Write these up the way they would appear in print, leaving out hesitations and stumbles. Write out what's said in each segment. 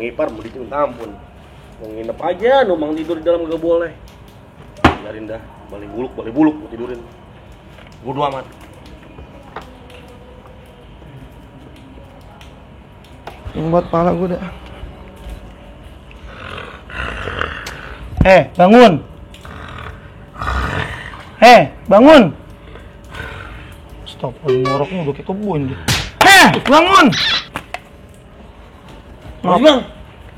ipar mau minta ampun. Mau nginep aja, numpang tidur di dalam gak boleh. Biarin dah, balik buluk mau tidurin. Bodo amat. Yang buat pala gue dah. Bangun. Bangun. Stop, ngoroknya udah kayak kebun dia. Bangun. Bang,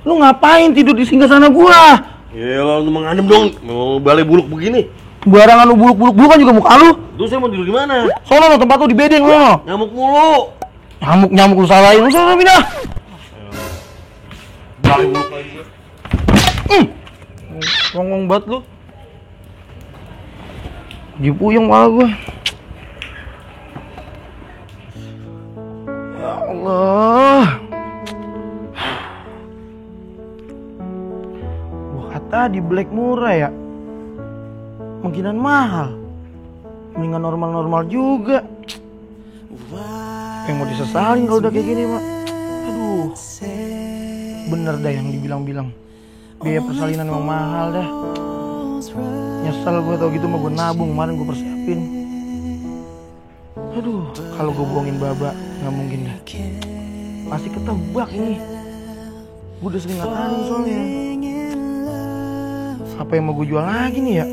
lu ngapain tidur di singgasana gua? Ya lu mengadem dong, mau balik buluk begini. Barangan lu buluk kan juga muka lu. Terus saya mau tidur di mana? Sono tempat lu di bedeng lu. Nyamuk mulu. Nyamuk lu salahin lu sono pindah. Balik buluk lagi. Ngomong banget lu. Dipuyeng malah gua. Ya Allah. Gua kata di Black murah ya. Mungkinan mahal. Mendingan normal-normal juga. Yang mau disesalin kalau udah kayak gini, Mak. Aduh. Bener dah yang dibilang-bilang. Biaya persalinan emang mahal dah. Nyesel gue tau gitu mah gue nabung kemarin gue persiapin. Aduh, kalau gue bohongin Baba nggak mungkin dah. Pasti ketebak ini. Gue udah sering ngatain soalnya. Apa yang mau gue jual lagi nih ya?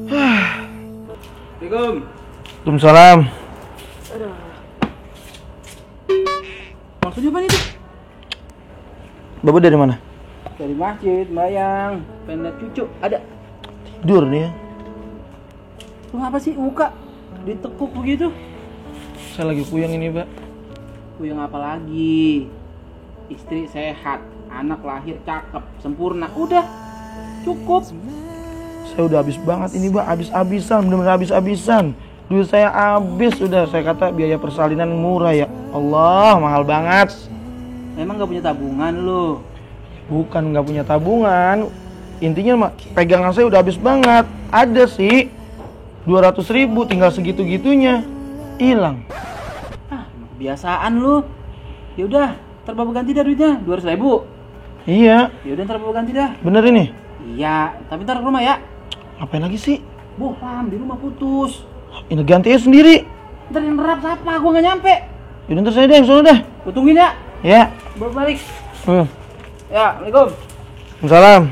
Assalamualaikum. Waalaikumsalam. Maksudnya apa nih tuh? Baba dari mana? Dari masjid, bayang. Pengen liat cucu, ada. Tidur nih ya. Lu apa sih muka ditekuk begitu? Saya lagi puyeng ini, Mbak. Puyeng apa lagi? Istri sehat, anak lahir cakep, sempurna. Udah, cukup. Saya udah habis banget ini, Mbak. Habis-habisan, bener-bener habis-habisan. Duit saya habis udah. Saya kata biaya persalinan murah ya. Allah, mahal banget. Emang gak punya tabungan lu? Bukan nggak punya tabungan. Intinya mak, pegangan saya udah habis banget. Ada sih 200.000, tinggal segitu-gitunya hilang. Kebiasaan lu. Ya udah, ntar Bapak ganti dah duitnya 200.000. Iya. Ya udah ntar Bapak ganti dah. Bener ini? Iya, tapi ntar ke rumah ya. Ngapain lagi sih? Bohlam, di rumah putus. Ini gantinya sendiri. Ntar yang nerap siapa? Gua nggak nyampe. Yaudah ntar saya deh, yang sono deh. Gua tungguin ya. Ya. Baru balik. Ya, Assalamualaikum. Waalaikumsalam.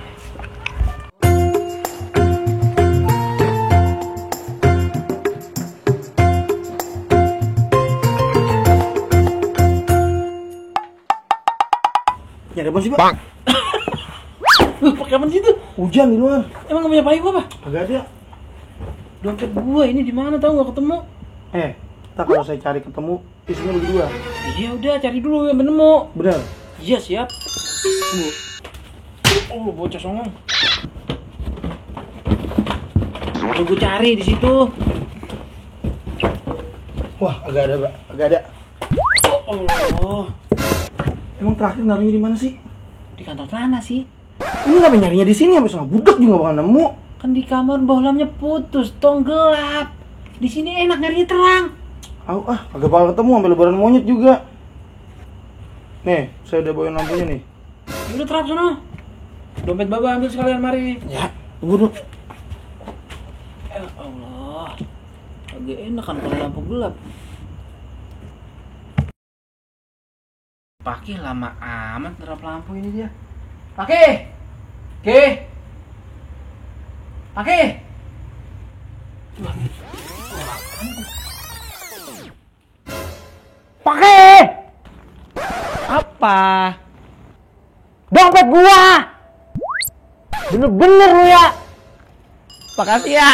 Nyari apa sih, Pak? Lu pakai apa sih itu? Hujan di luar. Emang gak punya payung apa? Agak ada. Dompet gua ini di mana tahu nggak ketemu? Tak kalau saya cari ketemu isinya berdua. Iya udah cari dulu yang nemu. Bener. Iya siap. Tunggu. Oh bocah songong. Tunggu cari di situ. Wah, agak ada, Mbak. Agak ada. Oh Allah. Emang terakhir naruhnya di mana sih? Di kantong celana sih. Ini ngapain nyarinya di sini? Sampai sama budak juga bakal nemu. Kan di kamar bohlamnya putus, tong gelap. Di sini enak nyarinya terang. Agak bakal ketemu sampai lebaran monyet juga. Nih, saya udah bawain lampunya nih. Ya udah terap sono. Dompet Baba ambil sekalian mari. Ya, tunggu dulu. Ya Allah. Agak enak kan kalau lampu gelap. Pakai lama amat terap lampu ini dia. Pakai. Pakai! Apa? Dompet gua! Bener-bener lu ya! Makasih ya.